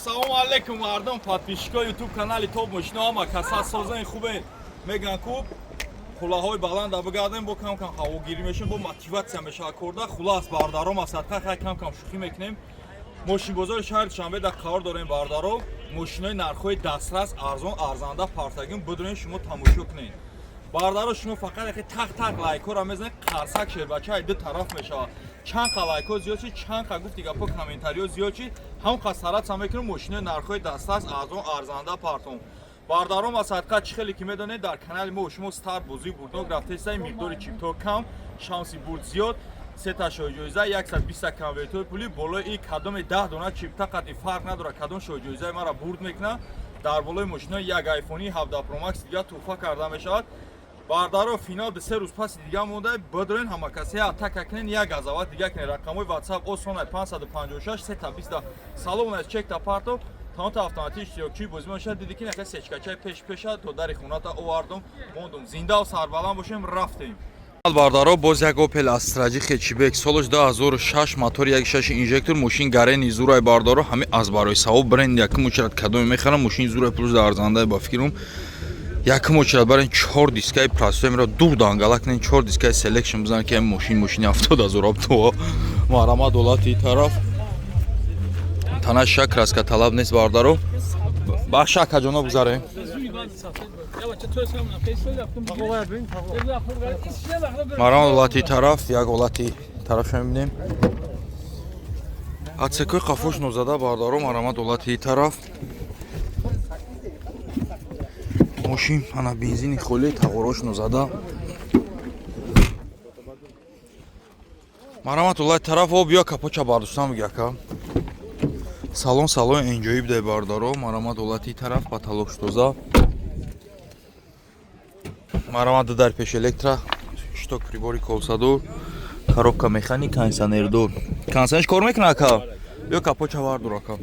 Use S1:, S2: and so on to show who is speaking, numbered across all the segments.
S1: Ассалому алайкум, мардум, подписчикои YouTube канали Топ Мошино, ҳама каса созани хубе. Меган куб хулаҳои баланда бигардем, бо кам кам ҳавогирӣ мешем, бо мотиватсия мешава корда. Хулас, бардаром, асадқа хай кам кам шӯхӣ мекунем. Мошинбозори шаҳри Душанбе дар қарор дорем, бардаро. Мошинои нархҳои дастрас, арзон, арзанда партагим бидурен, шумо тамошо кунед. Бардаро, шумо фақат яхе тақ тақ лайкҳоро мезанед, қарсак шербачаи ду тараф мешавад. Чанд қа лайкҳо зиёд шид, чанд қа гуфти гапҳо, комментариҳо зиёд шид, ҳамон қа стараться мекунем, мошинои нархҳои дастрас, арзон, арзанда партом. Бардаром, аз садқа чӣ хеле ки медонед, дар канали мо шумо старт бозии бурднок рафтесай, миқдори чипто кам, шанси бурд зиёд, сета шоҳиҷоиза, 120 конвертҳои пулӣ болои и кадоме 10 дона чипта қатъи фарқ надорад, кадом шоҳиҷоизаи мара бурд мекунад, дар болои мошинои як айфони 17 Pro Max дига туҳфа карда мешавад. Бардаро, финал 2-3 рӯз паси дига монда, бидурен, ҳама касе атака кунен, як газават дига кунен. Рақамҳои WhatsApp осонай: 556 320. Салом аз чекта парто таонта автоматӣ иштирокчии бозӣ мешавад. Диди ки нака сечкачаи пеш пеша то дари хоната овардум, мондум. Зиндаву сарбаланд бошем, рафтем.
S2: Бардаро, боз як Opel Astra J хэтчбек, солаш 2006, мотор 1.6 инжектор, мошин гарени зурай. Бардаро, ҳами аз барои савоб бренд якум очередь кадоме мехарам, мошин зурай, плюс да арзандай. Ба фикрам, якум очередь барен чор дискаи простой мера дур дангала кунен, чор дискаи селекшн бизанен, ки мошин мошини 70 000 абтова. Марама долати тараф танаша краска талаб нест. Бардаро, бахша акаҷоно, гузарем. Марам ҳолати тараф, як ҳолати тарафша мебинем, отсекои қафош нозада. Бардаро, марамат ҳолати тараф мошин, ана бензини холӣ, тағорош нозада. Марамат ҳолати тараф. О, биё, капоча бардоштам, биги, ака. Салон, салон энҷоиб дай. Бардаро, марамат ҳолати тараф, потолокш тоза. Марамат дар пеш электро шток, прибори колсадор, коробка механик, кондиционердор. Кондиционерш кор мекунад, ака. Биё, капоча вардор, ака.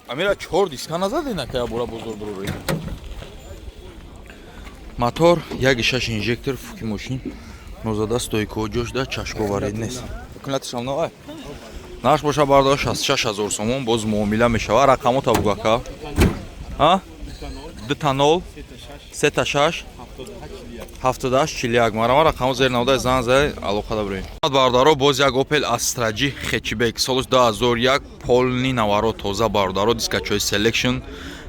S2: Амира чор диска назадин, ака, я бора бозор бурори. Мотор 1.6 инжектор, фуки мошин нозада, стойко ҷош да, чашко варид нест. Кунатишам навай нарх боша, бардор, 66 000 сомон, боз муомила мешава. Рақамота бугу, ака. А 00 36 78 41. Марама рақамо зер навода, зан зай, алоқада бирем. Бародаро, боз як Opel Astra J хэтчбек, солаш 2001, полный наворот, тоза. Бародаро, дискачои селекшн,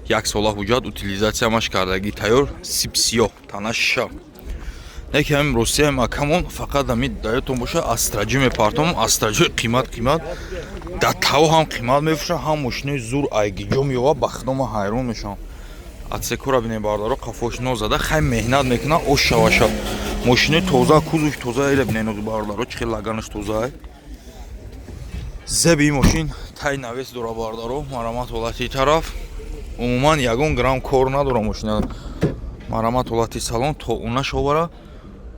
S2: як сола ҳуҷҷат, утилизатсия маш кардагӣ тайёр, сипсиё танаша. Яке ҳамин Русия акамон фақат ами даётон боша, Astra J мепартом. Astra J қимат қимат да тав ҳам қимат мефурӯшад, ҳам мошинои зур айгиҷо меёва. Ба худо, ман ҳайрон мешавам. Отсекора бинем, бародаро, қафош нозада, хай меҳнат мекунад, ош шаваша. Мошинои тоза, кузовш тоза, ила бинен, бародаро, чӣ хел лаганаш тоза. Зеби мошин тай навес дора. Бародаро, марамат ҳолати тараф, умуман ягон грамм кор надора мошина. Марамат ҳолати салон, то унаш овара,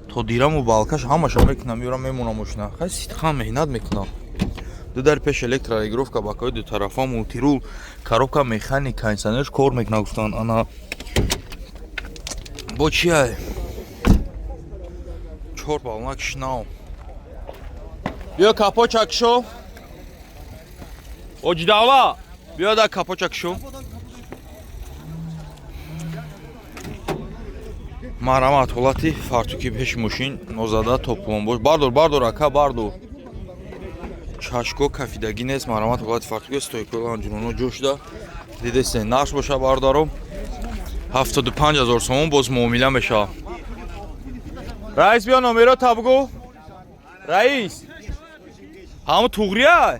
S2: то дираму балкаш ҳамаша мекунам, меёрам, мемонам мошина. Хай, сидқан меҳнат мекунам. Ду дар пеш электрорегулировка, бакои дутарафа, мультирул, коробка механик, кондиционерш кор мекунад, гуфтанд. Ана бо чиай чор балонак шинав. Биё, капоча кишо, оҷидавла, биё да капоча кишо. Марамат ҳолати фартуки пеши мошин нозада, топломбош. Бардор, бардор, ака, бардор. Чашко кафидагӣ нест. Марамат ҳолати фартуки, стойко анҷуноно ҷо шуда дидесте. Нарх боша, бародаро, 75 000 сомон, боз муомила мешавад.
S1: Раис, биё, номеро та бугу. Раис, ҳамун туғрия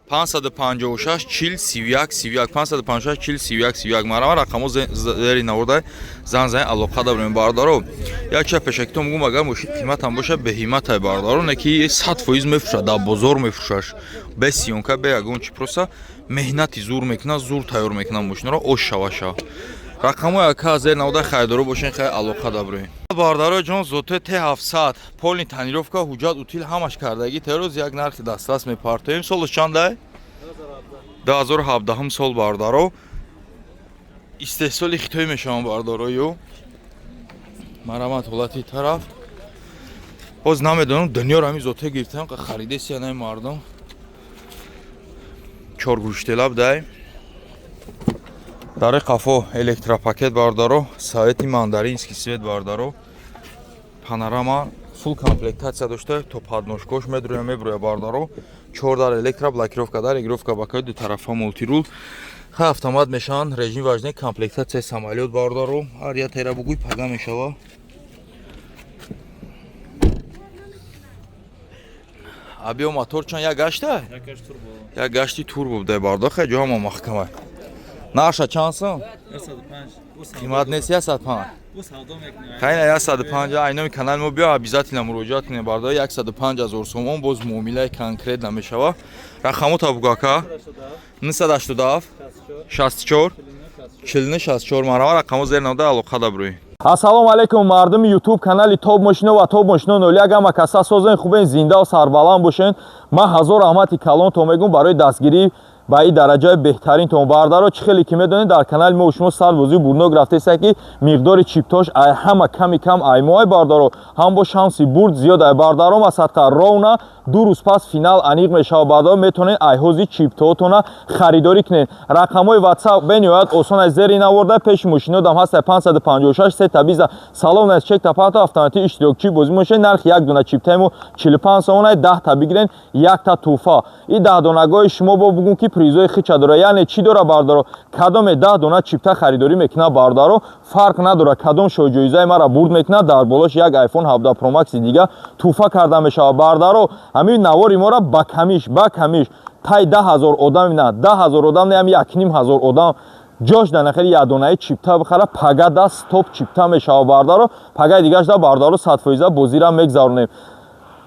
S2: 556 40 31 31, 556 40 31 31. Марама рақамҳо зери наворда, зан зан, алоқа дорем. Бародаро, як ча пешакитон мегӯм, агар мошин қиматам боша, беҳиматай, бародаро, не ки 100% мефурӯшад, дар бозор мефурӯшаш, бе съёмка, бе ягон чи, просто меҳнати зур мекунад, зур тайёр мекунад мошинаро, ош шаваша. Рақамҳои ака зери навода, харидоро бошен, хай, алоқа даброем. Бародаро ҷон, зоте Т700, полный тонировка, ҳуҷҷат, утил ҳамаш кардагӣ терӯз, як нархи дастрас мепартоем. Солаш чандай? 2017 сол, бародаро, истеҳсоли Хитой мешаванд, бародаро. Ю марамат ҳолати тараф, боз намедонам, дунёро ҳамин зоте гирифтам, харидесия наи мардум. Чор гӯштела будай. Дари қафо электропакет, бародаро, савети мандаринский цвет, бародаро, панорама, фулл комплектация дошта, то подножкош медроя, меброя, бародаро. Чор дар электро, блокировка дар, регулировка бакаи дутарафа, мультируль, ха, автомат мешаванд, режим вождения, комплектация и самолёт, бародаро. Ҳар я тера бугӯй, пага мешава. Абиё мотор чанд, як гашта? Як гашти турбо будай, бародаро. Хай, ҷо ҳама маҳкама. Нарша чанд сом? Қимат нест, 105. Хайна, 105. Айноми канали мо биё, обязательно муроҷиат кунем, бародаро. 105 ҳазор сомон, боз муомилаи конкрет намешава. Рақамота бугӯ, ака. 987 64 49 64. Марҳама, рақамо зер навда, алоқа да бирӯй.
S1: Ассалому алайкум, мардуми Ютуб канали Топ Мошино ва Топ Мошино 01. Ҳама каса созен, хубен, зиндаву сарбаланд бошен. Ман ҳазор раҳмати калонтон мегӯм барои дастгирӣ ба ин дараҷаи беҳтаринтон, бардаро. Чӣ хеле ки медонед, дар канали мо шумо сарбозии бурнок рафтеста, ки миқдори чиптош ай ҳама ками кам аймоай, бардаро, ҳам бо шанси бурд зиёд ай, бардаром. Асадқа ровна 2 рӯз пас финал аниқ мешавад, бардаро. Метавонед айҳози чиптоотона харидорӣ кунед. Рақамҳои WhatsApp бениҳоят осон аз зери наворда, пеши мошинодам ҳаста: 556 сета биза. Салом аз чек тапато автоматӣ иштирокчии бозӣ мошед. Нархи як дона чиптаи мо 45 сомона, 10 та бигирен, якта тӯҳфа. И 10 донагои шумо бо бугум, ки призои хича дора. Яъне чӣ дора, бардаро? Кадоме 10 дона чипта харидорӣ мекунад, бардаро, фарқ надорад кадом шоҳҷоизаи мара бурд мекунад, дар болош як iPhone 17 Pro Max дига тӯҳфа карда мешавад. Бардаро, ҳамин навори мора ба камиш тай 10 000 одам, на 10 000 одам не, ҳами 1,5 ҳазор одам ҷош дар нахели якдонаи чипта бихара, пага да стоп чипта мешавад, бардаро. Пагаи дигаш да, бардаро, 100% бозира мегзаронем.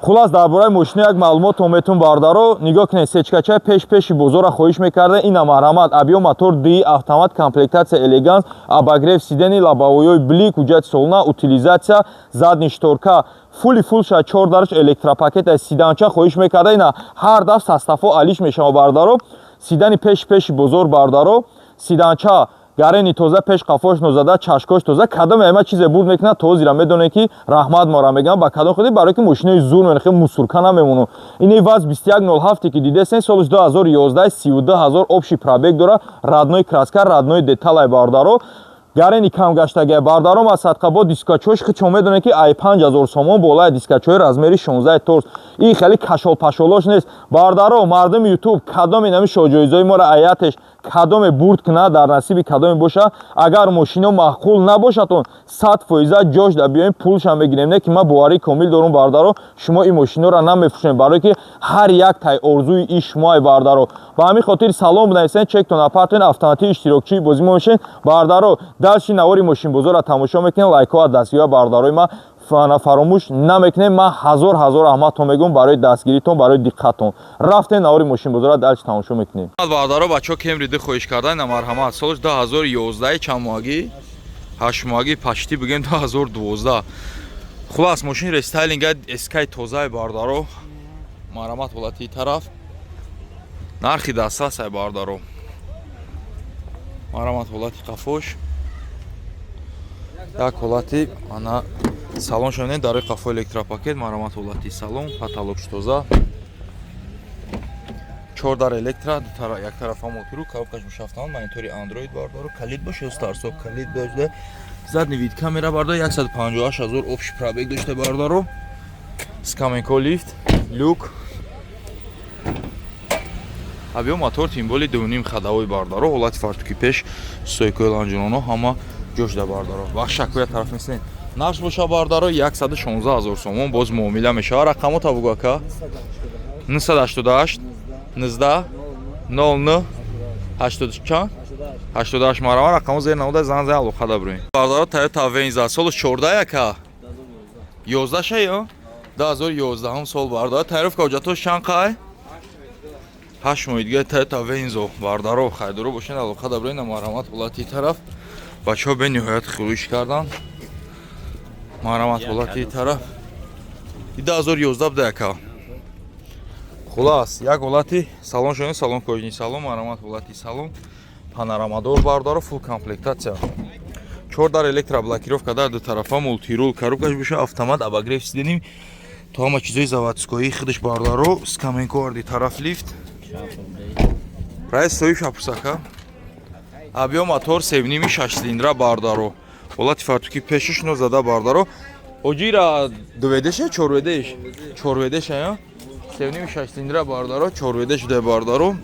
S1: Хулас, дар бораи мошина як маълумот метун, бардаро. Нигоҳ кунед, сечкачаи пеш пеши бозора хоҳиш мекарда, ина марҳамат. Объём мотор ди автомат, комплектация элеганс, обогрев сидений, лобовойҳои блик, ҳуҷҷати солона, утилизация, задний шторка фули фул ша, чор дарш электропакет. Сиданча хоҳиш мекарда, ина ҳар даф составҳо алиш мешава, бардаро. Сидани пеш пеши бозор, бардаро, сиданча гарени тоза, пеш қафош нозада, чашкош тоза. Кадом ама чизе бурд мекунад, тозира медонед, ки раҳмат мора мегӯям. Ба кадом худи? Барои ки мошинои зур мехе, мусурка намемону. Ини ВАЗ 2107, ки дидесен, солиш 2011, 32 ҳазор общий пробег дора, родной краска, родной деталай, бардаро, гарени кам гаштагия, бардаром. Аз садқа бо дискачош хичо медонед, ки ай 5000 сомон болаи, дискачои размери 16 торс. Ин хеле кашолпашолош нест, бардаро. Мардуми Ютуб, кадоме нами шоҳҷоизои моро аятеш кадоме бурд кунад, дар насиби кадоме боша, агар мошино маъқул набошадон, 100% ҷош да биёем, пулша мегирем. Не ки ман боварии комил дорум, бардаро, шумо ин мошиноро намефурӯшем, барое ки ҳар як тай орзуи иш шумоай, бардаро. Ба ҳамин хотир салом бинависен, чектон апартен, автоматӣ иштирокчии бозӣ мо мешен, бардаро. Дальше навори мошинбозорро тамошо мекунем, лайкҳо дастгирӣ, бардарои ман, фаромӯш намекунем. Ман ҳазор ҳазор раҳматтон мегӯм барои дастгиритон, барои диққаттон. Рафтем, навори мошинбозорро дальше тамошо мекунем.
S2: Бардаро, бачаҳо Кемри ду хоҳиш кардан, на марҳамат. Солаш 2011, чанд моҳагӣ? 8 моҳагӣ, почти бигем 2012. Хулас, мошин рестайлинга, эскай тозаи, бардаро. Марҳамат, ҳолати тараф, нархи дастрасай, бардаро. Марҳамат, ҳолати қафош, як ҳолати ана салон шавед, дарои қафо электропакет. Марҳамат, ҳолати салон, потолокш тоза, чор дар электро, як тарафа мултируль, коробкаш мушафтан, монитори Андроид, бардаро, калид боша, старт-стоп калид дошта, задний вид камера, бардаро. 158 ҳазор общий пробег дошта, бардаро. Скаменко, лифт, люк, объём мотор тем более 2,5 ходовой, бардаро. Ҳолати фартуки пеш, стойкои лонжероно ҳама ҷошда, бардаро. Бахшакоя тараф меснед. Нарх боша, бардаро, 116 ҳазор сомон, боз муомила мешавад. Рақамота бугӯ, ака. 988 19 00 80 чанд? 88. Марҳама, рақамо зер намуда, зан зан, алоқа да бирӯем, бардаро. Тойота Венза, солаш 14, ака, 11 ша ё 2011 сол, бардаро. Тайёровка, ҳуҷҷатош чанд қай? 8 моҳи дига. Тойота Вензо, бардаро, хайдоро бошед, алоқа да бирӯем. Марҳамат, ҳолати тараф, бачаҳо бениҳоят хӯриш кардан. Марҳамат, ҳолати тараф, 2011 буда, яка. Хулас, як ҳолати салон шони, салон кожаный салон. Марҳамат, ҳолати салон, панорамадор, бардаро, фулл комплектация, чор дар электроблокировка дар ду тарафа, мултируль, коробкаш боша автомат, обогрев сидений, то ҳама чизои заводской худаш, бардаро. Скаменко арди тараф, лифт. Раис, соҳиб шапурсака. Объём мотор севними, шаш цилиндра, бардаро. Ҳолати фартуки пешиш нозада, бардаро. Оҷира дуведеше, чорведеш? Чорведеш ая? Севними, шаш цилиндра, бардаро, чорведеш де, бардаро.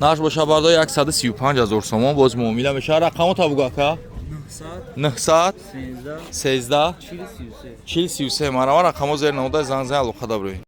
S2: Нарх боша, бардаро, 135 ҳазор сомон, боз муомила мешава. Рақамо табуга, ака? 900 13 40 33. Марама, рақамо зер намуда, занг зан, алоқада бироед.